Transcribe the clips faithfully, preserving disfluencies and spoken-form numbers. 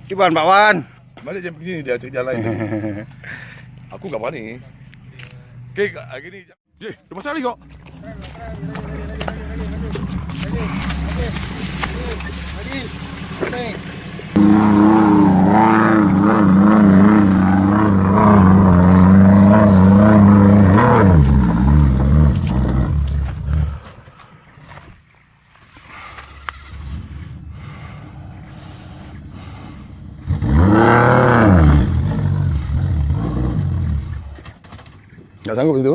Kiban, Pak Wan. Balik jam begini dia cari jalan itu. Aku kat mana? Okey, hari ni. Jeh, tu pasal lagi kok. Tak sanggup itu.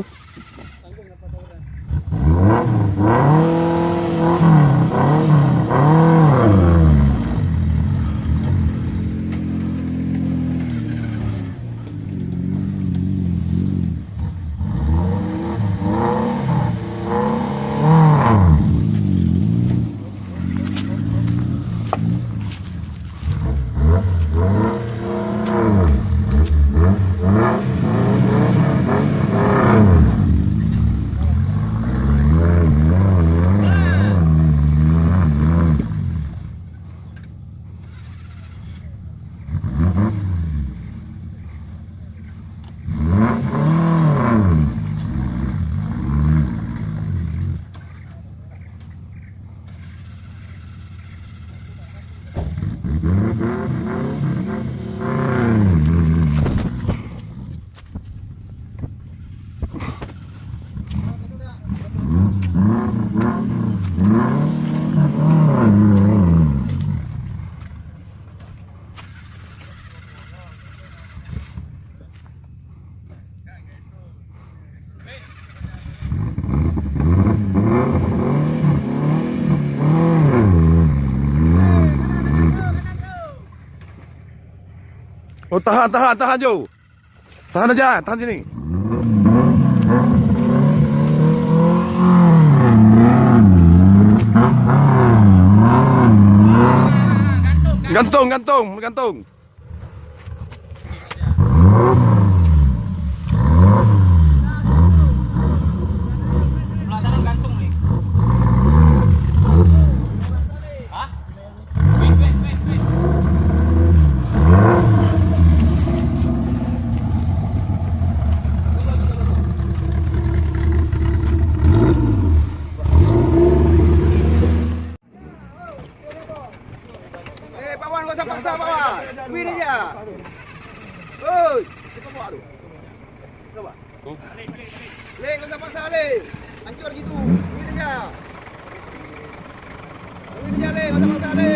Oh, tahan, tahan, tahan, Jo. Tahan aja, tahan sini. Gantung, gantung, gantung. Eh, Pak Wan, gak usah paksa, Pak Wan. Wih, dia. Oi, cepat bawa tu. Coba. Leh, gak usah paksa, Leh. Hancur gitu. Wih, dia. Wih, dia, Leh, gak usah paksa, Leh.